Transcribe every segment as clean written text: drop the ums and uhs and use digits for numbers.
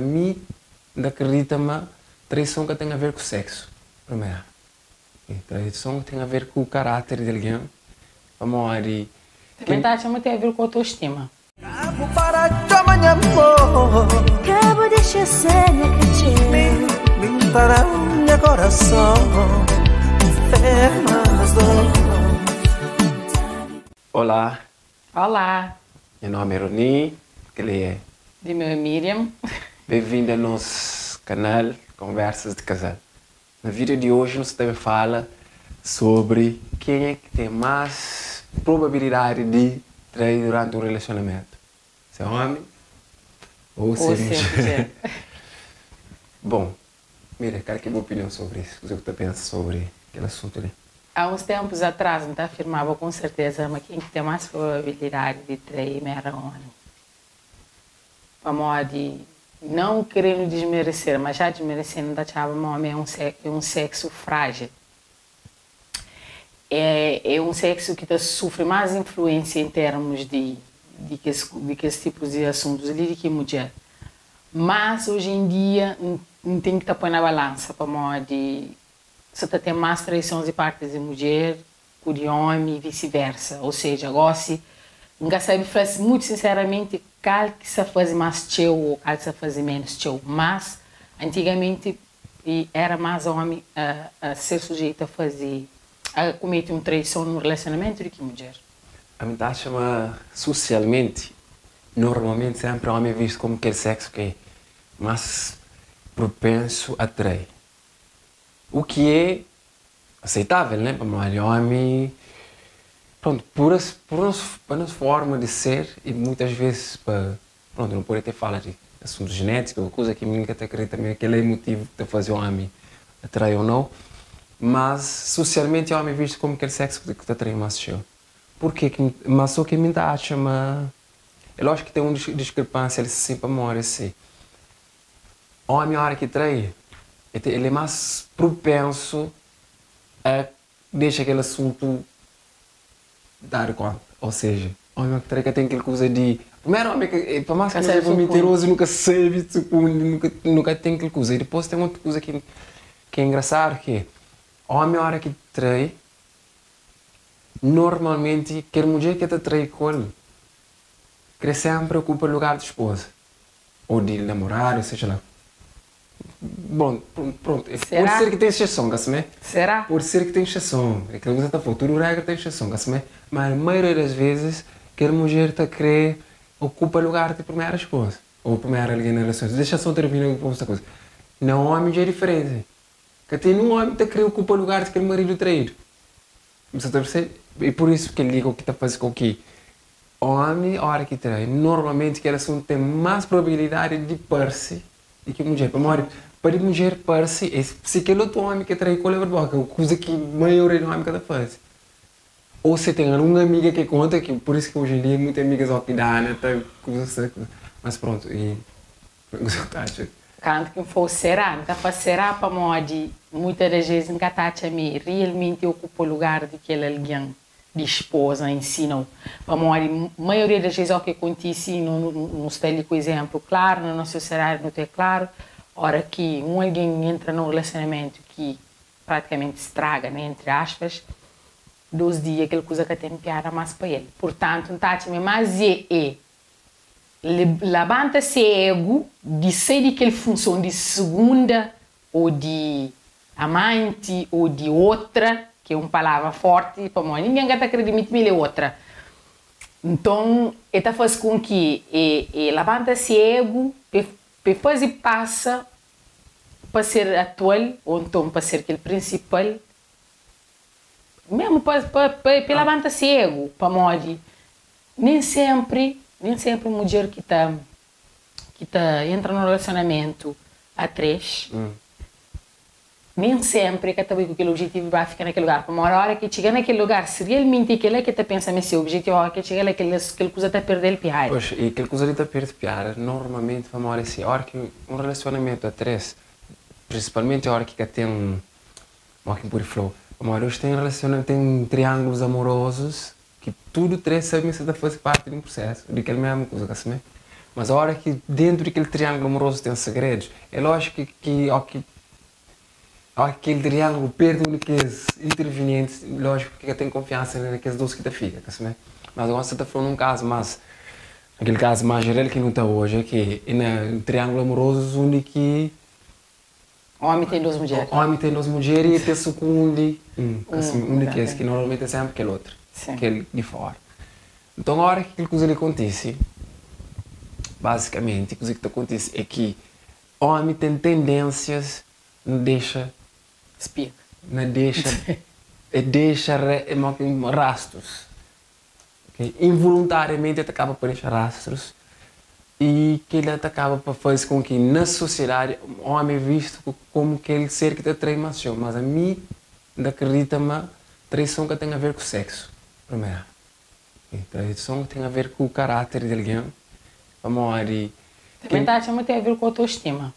Mi N ta kridita ma traison ka ten aver ku seksu, primeru. Traison ten aver ku karáter di algen, pamodi. Tanbê N ta atxa ma ten aver ku autostima. Ka bu para txoma nha amor. Ka bu dexa ser nha katxeu. Mi N ta da-u nha korason. Fé ma nos dos. Olá. Olá. Nha nomi é Rony, kel-li é. Di meu é Miriam. Benvindu a nos kanal Conversas de Casal. Na vídeo di oji nu sta ben fala sobri kenha ki ten más probabilidadi di trai duranti un relasionamentu, se ómi ou se mudjer. Bon, Miriam, kal ki é bu opinion sobri isu? Kuzê ku ta pensa sobri kel asuntu li? Há uns tempos atrás N ta afirmaba com certeza ma ken ki ten más probabilidadi di trai ma era ómi. Pamodi, não querendo desmerecer, mas já desmerecendo, N ta atxaba ma ómi é un é un sexo frágil. É é un sexo ki ta sufri más influência em termos di di kes di kes tipos di asuntos li di ki mudjer. Mas hoje em dia N N ten ki ta poi na balansa pamodi sa ta ten más traisons di parti di mudjer ku di omi i visi versa. Ou seja, gosi N ka sabe fla mutu sinseramenti kal ki sa faze más txeu ou kal ki sa faze ménus txeu. Mas antigamenti era más omi a ser sujeitu a faze, a kumete un traison nun relasionamentu di ki mudjer. Ami ta atxa ma sosialmenti, normalmenti senpri omi é vistu komu kel seksu ki é más propensu a trai. U ki é aseitável, né? Pamodi ómi, prontu, pur es, pur nos, pa nos forma di ser y muitas vezes pa, prontu, nu pode até fala di asuntus jenétiku ô kuza ki mi ka ta kridita ma kel-la é mutivu ki ta faze ómi atrai ô nau, mas sosialmenti ómi é vistu komu kel seksu ki ta atrai más txeu. Purke ki, ma so ki mi ta atxa ma, é lójiku ki ten un diskrepánsia li sin pamodi si Ómi óra ki trai, el é más propensu a dexa kel asuntu dadu kónta. Ô seja, ómi óra ki trai ka ten kel kuza di. Primeru ómi ka, pa más ki nos é mentirozu, nu ka sabe sukundi, nu ka ten kel kuza. I dipôs ten otu kuza ki é engrasadu ki é, ómi óra ki trai, normalmenti kel mudjer ki el ta trai ku el krê sénpri okupa lugar di spoza. Ou di namoradu, seja la. Bon, prontu, pode ser ki ten exseson, ka simé? Será? Pode ser ki ten exseson, é kel kuza ta fla, tudu regra ten exseson, ka simé? Ma maioria das vezes, kel mudjer ta kre okupa lugar di primeru espoza, ou primeru algen na relason. Dexa só termina ku sta kuza. Na omi dja é diferenti. Ka ten ninhun omi ki ta kre okupa lugar di kel maridu traidu. Bu sa ta persebe? E pur isu kel li ki ta faze ku ki Ómi óra ki trai, normalmenti kel asuntu ten más probabilidadi di parse di ki mudjer. Pamodi pa di mudjer parse é si kel otu ómi ki trai ku el é pa di kuza ki maioria di ómi ka ta faze. Ô si ten algun amiga ki konta, ki pur isu ki oji en dia mutu amigas ó ki dana ta kuza sa kuza. Mas prontu, i kuza ku ta atxa. Kantu ki N fla-u será, N ta fla será pamodi muita das vezes N ka ta atxa mi realmenti okupa lugar di kel algen. di spoza ensina-u. Pamodi maioria das vezes o ki kontisi, no nu sta li ku izemplu klaru, na nos sosiedadi nu ten klaru, ora ki un algen entra na un relasionamentu ki pratikamenti straga, ne, entri aspas, dos dia kel kuza ka ten piada mas pa el. Purtantu, N ta atxa ma é más é é labanta se egu di sai di kel funson di segunda ô di amanti ô di otra, ki é un palavra fórti pamodi ningen ka ta kre admiti ma el é otra. Nton, el ta faze kon ki e labanta se egu pa e faze pasa pa ser atual ô nton pa ser kel prinsipal, mésmu pa e labanta se egu pamodi nen sénpri, nen sénpri mudjer ki ta ki ta entra na un relasionamentu a 3, nen senpri e ka ta bai ku kel objetivu di ba fika na kel lugar. Pamodi ora ki e txiga na kel lugar, si realmenti e kel-la ki e ta pensa ma é se objetivu, ora ki e txiga la, kel kuza ta perde-l piada. Pois, i kel kuza li ta perde piada normalmenti pamodi si ora ki un relasionamentu a 3, prinsipalmenti ora ki ka ten, modi ki N pode fla-u, pamodi oji ten relasionamentu, ten triangulus amorozus Ki tudu 3 sabe ma sa ta faze parti di un prusesu di kel mesmu kuza, ka simé? Mas ora ki dentu di kel triangulu amorozu ten segredus, é lójiku ki ó ki ó ki kel triangulu perde un di kes intervinientis, lójiku ki ka ten konfiansa na kes dos ki ta fika, ka simé? Mas gosi sa ta fla nun kazu más, kel kazu más jeral ki nu ta odja ki é na triangulu amorozu undi ki Omi ten dos mudjer. Omi ten dos mudjer i el ta sukundi un, ka simé? Un di kes ki normalmenti é senpri kel otru, kel di fora. Nton óra ki kel kuza li kontise, bazikamenti kuza ki ta kontise é ki ómi ten tendénsias na dexa Spiga. Na dexa, é dexa rastus, ok? Involuntariamenti el ta kaba pa dexa rastrus i kel-la ta kaba pa faze kon ki na sosiedadi ómi é vistu komu kel ser ki ta trai más txeu. Mas ami N ta kridita ma traison ka ten aver ku séksu, primeru. Traison ten aver ku karáter di algen, pamodi. Tanbê N ta atxa ma ten aver ku autostima.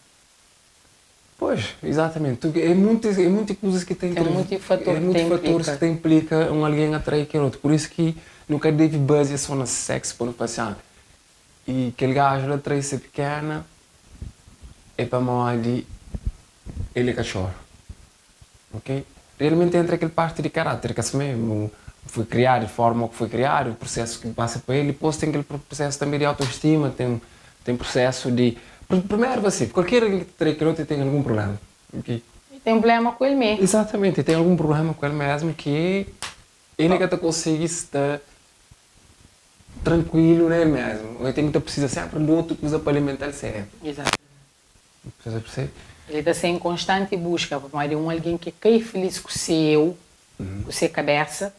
Pois, izatamenti. É monti, é monti kuzas ki ta Ten monti fator é ki monti ta fatoris inplika. ki ta inplika un algen atrai kel otu. Pur isu ki nu ka debe bazia so na séksu pa nu fla asi, ah, i kel gaju la trai se pikena é pamodi el é katxoru. Ok? Realmenti entra kel parti di karáter, ka sima bu foi kriadu, di forma ki foi kriadu, prusésu ki bu pasa pa el, dipôs ten kel prusésu tanbê di autostima, ten ten prusésu di, primeru pa si, kualker algen ki ta trai kel otu el ten algun prubléma, ok? El ten prubléma ku el mê. Izatamenti, el ten algun prubléma ku el mésmu ki el ka ta konsigi sta trankuilu na el mésmu, el ten ki ta precisa sénpri di otu kuza pa alimenta-l sénpri. Izatu. Você percebe? El ta sta en konstanti buska pamodi é un algen ki ka é filís ku se eu, ku se kabésa,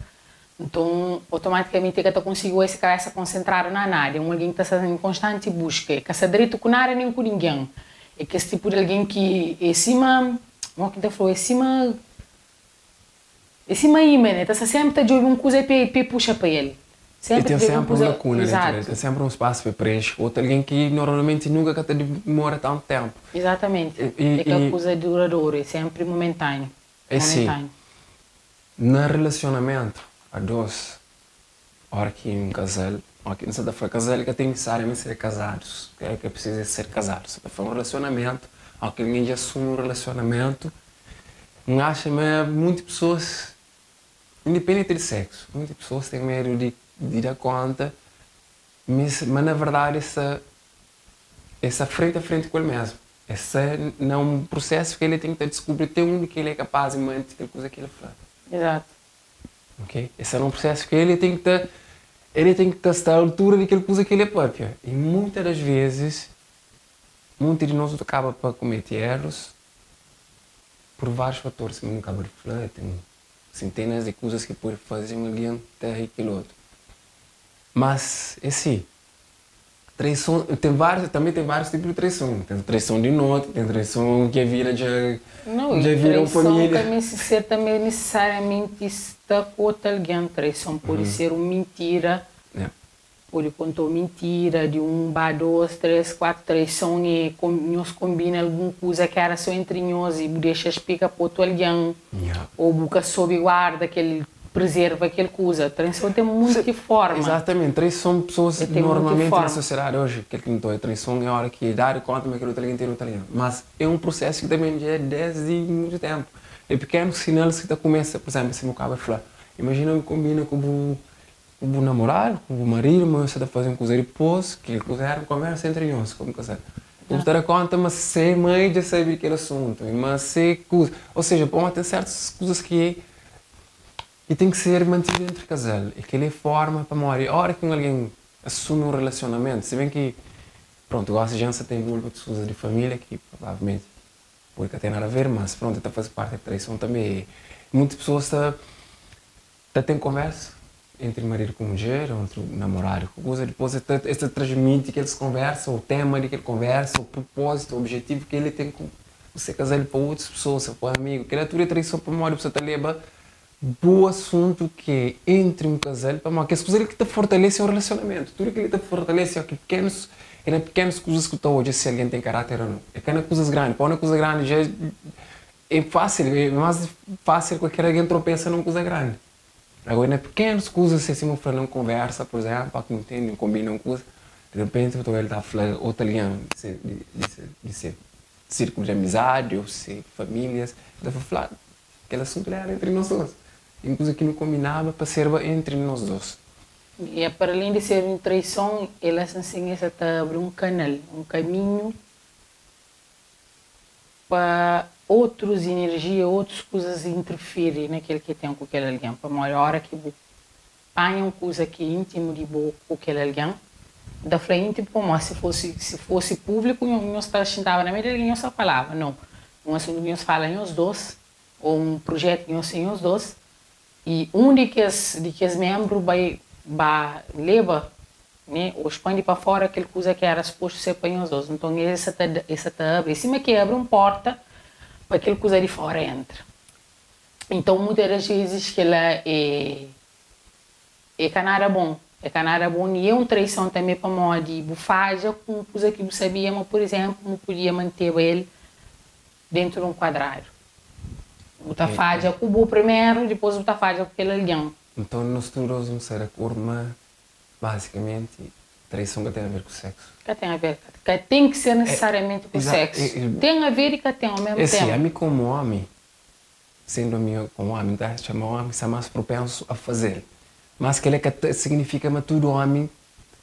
nton otomatikamenti el ka ta konsigi oi se kabésa konsentradu na nada. É un algen ki ta sta en konstanti buska, el ka sta dretu ku nada nen ku ningen. É kes tipu di algen ki é sima, modi ki N ta fla-u, é sima É sima íman, el ta sta sénpri ta djobe un kuza pa el puxa pa el. E Sénpri ten ta djobe un sénpri un kuza. lakuna déntu di el, Izatu. ten sénpri un spasu pa el prenxe ku otu algen ki normalmenti nunka ka ta dimora tantu ténpu. Izatamenti. I É ka i kuza duradoru, é sénpri mumentáneu. é si, Mumentáneu. na rilasionamentu a dôs, óra ki un kazal, óki N sa ta fla kazal ka ten nisisariamenti ser kazadus, ka ka precisa ser kazadus, sa ta fla un rilasionamentu, óki algen dja asumi un rilasionamentu, N axa ma munti pesoas, independenti di seksu, munti pesoas ten medu di di da konta ma ma na verdadi es sta es sta frenti a frenti ku el mesmu. Es sta na un prusesu ki el ten ki ta diskubri te undi ki el é kapas di manti kel kuza ki el fla. Izatu. Ok? Es sta na un prusesu ki el ten ki ta el ten ki ta sta altura di kel kuza ki el papia. I munta das vezis, munti di nos nu ta kaba pa kumeti erus Pur várius fatoris sima nu kaba di fla, ten sentenas di kuzas ki pode faze un algen trai kel otu. Mas é si, traison, ten várius, tanbe ten várius tipu di traison. Ten traison di noti, ten traison ki a vida dja Nau, dja i vira un traison família. ka meste ser tanbe nisisariamenti sta ku otu algen. Traison pode ser un mintira. Pode konta-u mintira di un ba dos, tres, kuatu traison e nhos konbina algun kuza ki era so entri nhos i bu dexa splika pa otu algen o bu ka sobe guarda kel prezerva kel kuza. Traison ten munti forma. Exatamente, traison pesoas El ten munti normalmenti na forma. sosiedadi oji kel ki nu ta oja traison é ora ki dadu konta ma kel otu algen ten otu algen mas é un prusesu ki ta ben dja desdi mutu tenpu é pikenus sinal ki ta kumesa pur izenplu sima bu kaba di fla imajina bu konbina ku bu Ku bu namoradu, ku bu maridu, ma nhos sa ta faze un kuza dipôs, kel kuza éra un konvérsa entri nhos komu kazal. Bu ta da kónta ma se mai dja sabe di kel asuntu i ma se kuza. Ô seja, pamodi ten sértus kuzas ki ki ten ki ser mantidu entri kazal. I kel-li é fórma pamodi óra ki un algen asumi un relasionamentu, si ben ki, prontu, gósi dja N sa ta involve otus kuzas di família ki provavelmenti pode ka ten nada aver, mas prontu, ta faze párti di traison tanbê. Monti pesoas ta. Ta ten konversa entri maridu ku mudjer ô entri namoradu ku kuza, dipôs es ta es ta transmiti kel konversa ô tema di kel konversa ô prupózitu ô objetivu ki el ten ku se kazal pa otus pesoas ô pa amigu. Kel-la tudu é traison pamodi bu sta ta leba bu asuntu ki é entri un kazal pamodi kes kuza li ki ta fortalese un relasionamentu. Tudu kel-li ta fortalese óki pikenus é na pikenus kuzas ki bu ta odja si algen ten karáter ô nau. É ka na kuzas grandi, pamodi na kuza grandi dja É fásil, é más fásil kualker algen tropesa na un kuza grandi. Agora, na pekenus kuzas, se sima bu fla, na un konversa, pur izénplu, pa ki nu ntende, nu konbina un kuza, Di repenti bu ta obi el ta fla otu algen di se di se di se sirkulu di amizadi ou se familias, el ta fla, Kel asuntu la éra entri nos dôs. I un kuza ki nu konbinaba pa sérba entri nos dôs. I para alén di ser un traison, el asin es sa ta abri un kanal, un kaminhu pa otrus inerjia, otrus kuzas interfiri na kel ki ten ku kel algen. Pamodi óra ki bu panha un kuza ki é íntimu di bo ku kel algen, N ta fla íntimu pamodi si fosi si fosi públiku nhos ta xintaba na meiu di algen nhos ta falaba. Nau, un asuntu ki nhos fala nhos dôs ô un prujétu ki nhos ten nhos dôs i un di kes di kes ménbru bai ba leba né ô spandi pa fóra kel kuza ki éra supostu ser pa nhos dôs. Nton es sa ta es sa ta abri, é sima ki abri un pórta pa kel kuza di fóra entra. Então muitas das vezes kela é é ka nada bom, é ka nada bom e é um traição també pamodi bu fadja ku um kuza ki bu sabia ma por exemplo bu podia manteba el dentro de um quadrado. Bu ta fadja ku bu primeru dipôs bu ta fadja ku kel alguém. Então nos tudo nos nu sta di acordo ma basicamente traição ka tem a ver ku sexo. Ka tem a ver, ka tem ki ser necessariamente ku sexo. Tem a ver e ka tem ao mesmo É assim, tempo. ami como homi Sendu ami un ómi, N ta atxa ma ómi sta más propensu a faze-l. Mas kel-la ka ta signifika ma tudu ómi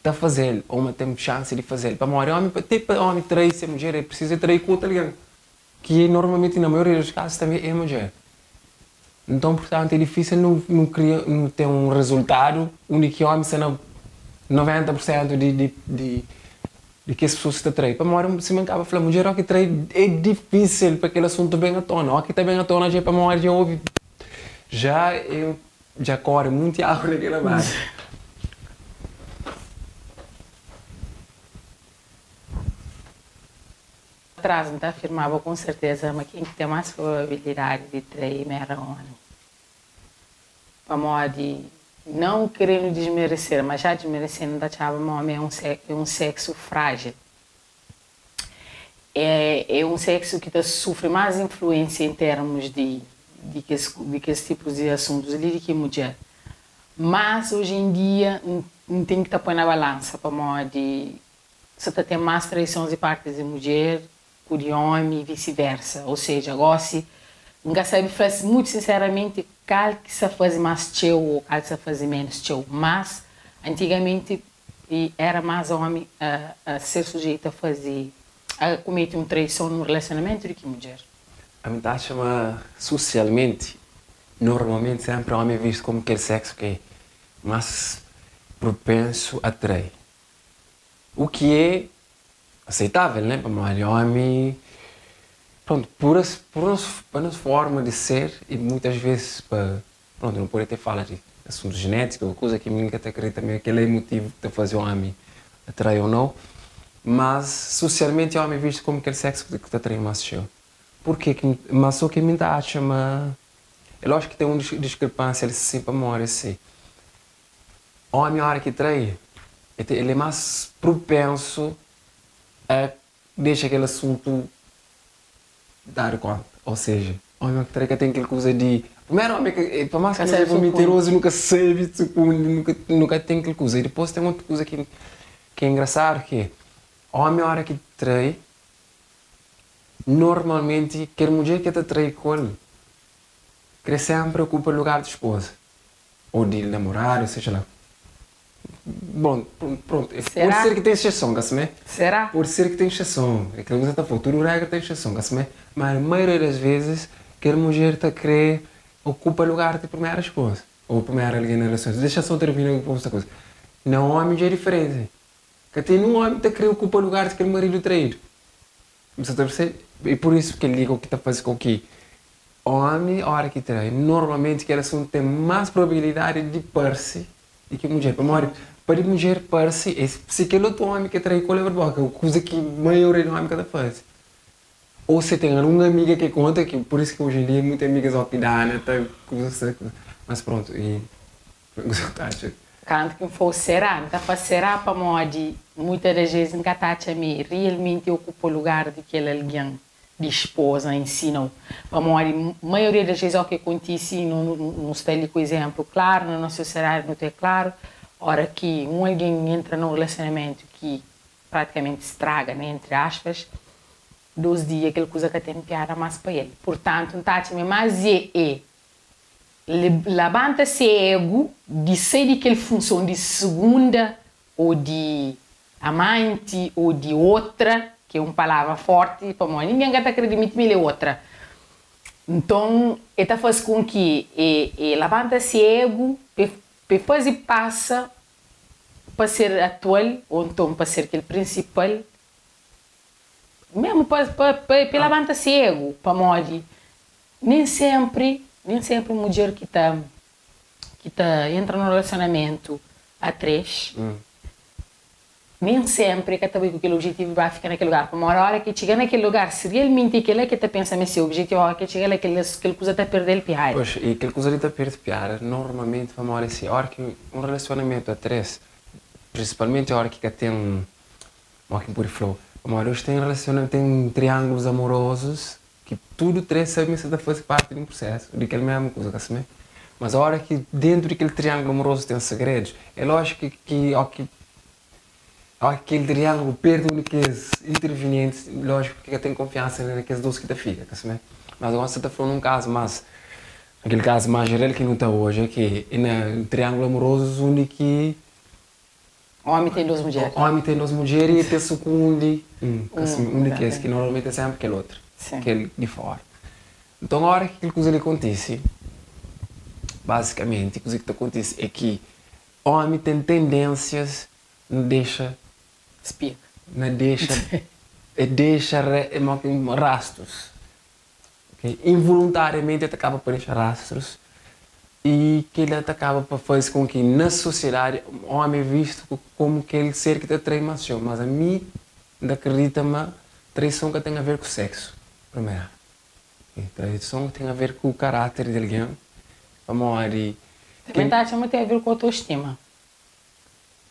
ta faze-l ô ma ten xansi di faze-l. Pamodi ómi, pa te pa ómi trai se mudjer, el prisiza trai ku otu algen, ki normalmenti na maioria di kazus tanbê é mudjer. Nton, purtantu, é difísil nu nu kria nu ten un rezultadu undi ki ómi sta na 90 pur sentu di di di Di kes pesoas ki ta trai. Pamodi, sima N kaba fla, mudjer óki trai é difísil pa kel asuntu ben atona. Óki ta ben atona dja é pamodi dja obi, dja é, dja kóre munti agu na kel base. Atrás, N ta afirmaba ku serteza ma ken ki ten más probabilidadi di trai ma éra ómi. Pamodi, não querendo desmerecer, mas já desmerecendo, N ta atxaba ma ómi é un é un sexo frágil. É é un sexo ki ta sufri más influênsia em termos di di kes di kes tipus di asuntus li di ki mudjer. Mas oji em dia N N ten ki ta poi na balansa pamodi sa ta ten más traisons di parti di mudjer ku di omi i visi versa. Ou seja, gosi N ka sabe fla mutu sinseramenti kal ki sa faze mas txeu ou kal ki sa faze menus txeu, mas antigamenti era mas omi a ser sujeitu a faze, a kumete un traison nun relasionamentu di ki mudjer. Ami ta atxa ma sosialmenti, normalmenti senpri omi é vistu komu kel seksu ki é mas propensu a trai. U ki é aseitável, né? Pamodi ómi, prontu, pur es, pur nos, pa nos forma di ser y muitas vezes pa, prontu, nu pode até fala di asuntu jenétiku ô kuza ki mi ka ta kridita ma kel-la é mutivu ki ta faze ómi atrai ô nau, mas sosialmenti ómi é vistu komu kel seksu ki ta atrai más txeu. Purke ki, ma so ki mi ta atxa ma, é lójiku ki ten un diskrepánsia li sin pamodi si Ómi óra ki trai, el é más prupensu a dexa kel asuntu dadu kónta. Ô seja, ómi óra ki trai ka ten kel kuza di. Primeru ómi ka, pa más ki nos é mentirozu nu ka sabe sukundi, nu ka ten kel kuza. I dipôs ten otu kuza ki é engrasadu ki é, ómi óra ki trai, normalmenti kel mudjer ki el ta trai ku el krê sénpri okupa lugar di spoza. Ou di namoradu, seja la. Bon, prontu, pode ser ki ten exseson, ka simé? Será? Pode ser ki ten exseson, é kel kuza ta fla, tudu regra ten exseson, ka simé? Ma na maioria das vezes, kel mudjer ta kre okupa lugar di primeru espoza, ou primeru algen na relason. Dexa so termina ku sta kuza. Na omi dja é diferenti, ka ten ninhun omi ki ta kre okupa lugar di kel maridu traidu. Bu sa ta persebi? E pur isu kel li ki ta faze ku ki omi ora ki trai, normalmenti kel asuntu ten mas probabilidadi di parse di ki mudjer. Pamodi pa di mudjer parse é si kel otu omi ki trai ku el abri boka, kuza ki maioria di omi ka ta faze. Ou se ten algun amiga ki konta, ki pur isu ki oji en dia muitu amigas ó ki dana ta kuza sa kuza. Mas prontu, e kuza ki ta atxa. Kantu ki N fla-u será, N ta fla será pamodi muita das vezes N ka ta atxa mi realmenti okupa lugar di kel algen di spoza ensina-u. Pamodi maioria das vezes o ki kontisi, nu sta li ku izénplu klaru, na nos sosiedadi nu ten klaru, Ora ki un algen entra na un relasionamentu ki pratikamenti straga, ne, entri aspas, dos dia kel kuza ka ten piada más pa el. Purtantu, N ta atxa ma é más é é labanta se ego di sai di kel funson di segunda ô di amanti ô di otra, ki é un palavra forti pamodi ningen ka ta kre admiti ma el é otra. Nton, el ta faze kon ki e e labanta se ego pa e faze pasa pa ser atual ô nton pa ser kel prinsipal, mésmu pa pa pa e labanta se ego pamodi nen sénpri nen sénpri mudjer ki ta ki ta entra na un relasionamentu a 3, nen sénpri e ka ta bai ku kel objetivu di ba fika na kel lugar. Pamodi óra ki e txiga na kel lugar, si realmenti é kel-la ki e ta pensa ma é se objetivu, óra ki e txiga la, kel kuza ta perde-l piada. Pois, i kel kuza li ta perde piada normalmenti pamodi si óra ki un relasionamentu a 3, prinsipalmenti óra ki ka ten, modi ki N pode fla-u, pamodi oji ten relasionamentu, ten triangulus amorozus Ki tudu 3 sabe ma sa ta faze parti di un prusesu di kel mesmu kuza, ka simé? Mas ora ki dentu di kel triangulu amorozu ten segredus, é lojiku ki o ki o ki kel triangulu perde un di kes intervinientis, lojiku ki ka ten konfiansa na kes 2 ki ta fika, ka simé? Mas gosi sa ta fla nun kazu mas, kel kazu mas jeral ki nu ta odja ki é na triangulu amorozus undi ki Ómi ten dos mudjer. Ómi ten dos mudjer i el ta sukundi un, un di kes ki normalmenti é sénpri kel otru, kel di fóra. Nton, óras ki kel kuza li kontise, bazikamenti kuza ki ta kontise é ki ómi ten tendénsias na dexa Spiga. Na dexa, é dexa rastus. Involuntariamenti el ta kaba pa dexa rastrus i kel-la ta kaba pa faze kon ki na sosiedadi ómi é vistu komu kel ser ki ta trai más txeu. Mas ami N ta kridita ma traison ka ten aver ku seksu, primeru. Traison ten aver ku karáter di algen pamodi. Tanbê ta atxa ma ten aver ku autostima.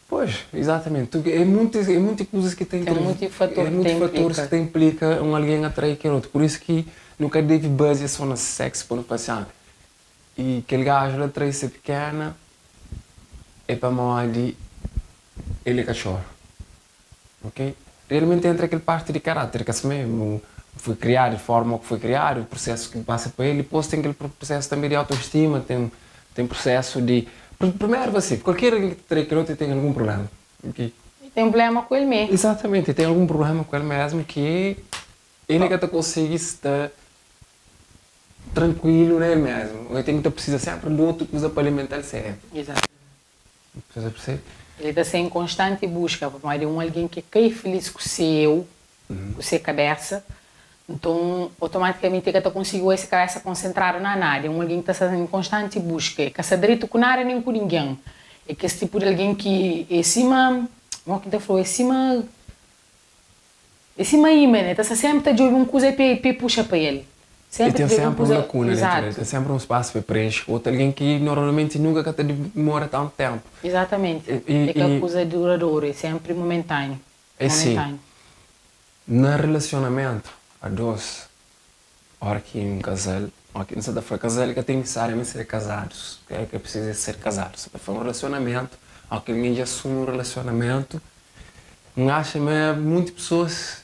Pois, exatamente. É munti, é munti kuzas ki ta Ten munti fator é ki munti ta fatores inplika. ki ta inplika un algen atrai kel otu. Pur isu ki nu ka debe bazia so na seksu pa nu fla asi, ah, i kel gaju la trai se pikena é pamodi el é katxoru. Ok? Realmenti entra kel parti di karáter, ka sima bu foi kriadu di forma ki foi kriadu, prusesu ki pasa pa el, dipôs ten kel prusesu tanbe di autostima, ten ten prusesu di primeru pa si, kualker algen ki ta trai kel otu ten algun prubléma, ok? El ten prubléma ku el mê. Izatamenti, el ten algun prubléma ku el mésmu ki el ka ta konsigi sta trankuilu na el mésmu, el ten ki ta prisiza sénpri di otu kuza pa alimenta-l sénpri. Izatamenti. Você percebe? El ta sta en konstanti buska pamodi é un algen ki ka é filís ku se eu, ku se kabésa, nton otomatikamenti el ka ta konsigi oi se kabésa konsentradu na nada. É un algen ki ta sta en konstanti buska, el ka sta dretu ku nada nen ku ningen. É kes tipu di algen ki é sima, modi ki N ta fla-u, é sima É sima íman, el ta sta sénpri ta djobe un kuza pa el puxa pa el. El ten sénpri un lakuna déntu di el, ten sénpri un spasu pa el prenxe ku otu algen ki normalmenti nunka ka ta dimora tantu ténpu. Izatamenti. É ka kuza duradoru, é sénpri mumentáneu. É si, na relasionamentu a dos, óra ki un kazal, óra ki N sa ta fla kazal ka ten nisisariamenti ser kazadus, ka prisiza ser kazadus, sa ta fla un relasionamentu, óra ki algen dja asumi un relasionamentu, N axa ma munti pesoas,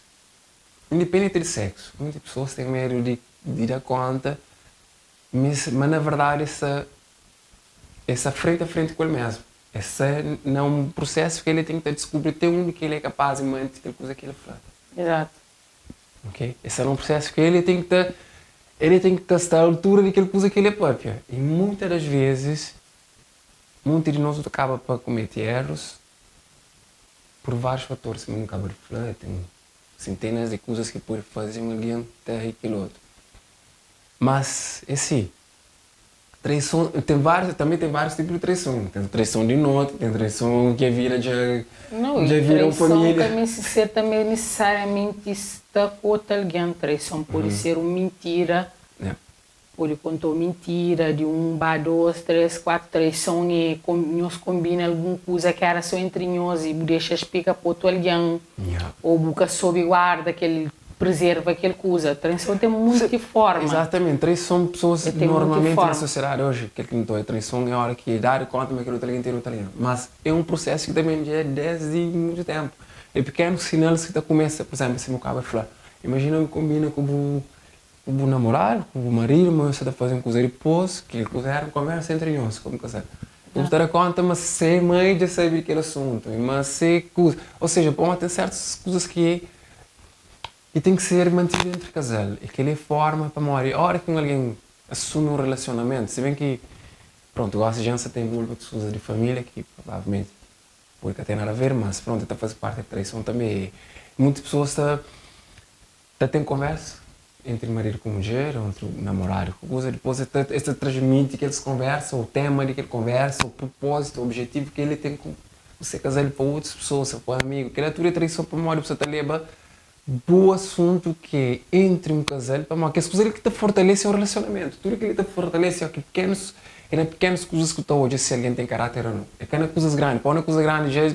indipendenti di seksu, munti pesoas ten medu di di da konta ma na verdadi es sta es sta frenti a frenti ku el mesmu. Es sta na un prusesu ki el ten ki ta diskubri te undi ki el é kapaz di manti kel kuza ki el fla. Izatu. Ok? Es sta na un prusesu ki el ten ki ta el ten ki ta sta altura di kel kuza ki el é papia. I muitas das vezis, munti di nos nu ta kaba pa kumeti erus Pur várius fatoris sima nu kaba di fla, ten sentenas di kuzas ki pode faze un algen trai kel otu. Mas é si, traison, ten várius, tanbe ten várius tipu di traison. Ten traison di noti, ten traison ki a vida dja Nau, dja i vira un traison família. ka meste ser tanbe nisisariamenti sta ku otu algen. Traison pode ser un mintira. Pode konta-u mintira di un ba dos, tres, kuatu traison e nhos konbina algun kuza ki era so entri nhos i bu dexa splika pa otu algen o bu ka sobe guarda kel Preserva kel kuza. Traison ten munti forma. Exatamente, traison pessoas El ten munti normalmente na forma. sociedade hoje, kel ki N ta oia traison é ora ki dadu konta ma kel otu algen ten otu algen. Mas é un prosesu ki ta ben dja desdi mutu tenpu. É pekenus sinalis ki ta kumesa, pur izenplu, sima bu kaba di fla, imajina bu konbina ku bu ku bu namoradu, ku bu maridu, ma nhos sa ta faze un kuza dipôs, kel kuza éra un konversa entri nhos komu kazal. Bu ta da konta ma se mai dja sabe di kel asuntu, ma se kuza, ou seja, pamodi ten sertus kuzas ki ki ten ki ser mantidu entri kazal. I kel-li é forma pamodi óra ki un algen asumi un relasionamentu, si ben ki, prontu, gosi dja N sa ta envolve ku kuzas di família ki provavelmenti pode ka ten nada a ver, mas prontu, ta faze parti di traison tanbe. Monti pesoas ta Ta ten konversa entri maridu ku mudjer ô entri namoradu ku kuza, dipôs es ta es ta transmiti kel konversa ô tema di kel konversa ô prupózitu ô objetivu ki el ten ku se kazal pa otus pesoa, se pa amigu. Kel-la tudu é traison pamodi bu sta ta leba bu asuntu ki é entri un kazal pamodi kes kuza li ki ta fortalese un relasionamentu. Tudu kel-li ta fortalese óki pikenus é na pikenus kuzas ki bu ta odja si algen ten karáter ô nau. É ka na kuzas grandi, pamodi na kuza grandi dja.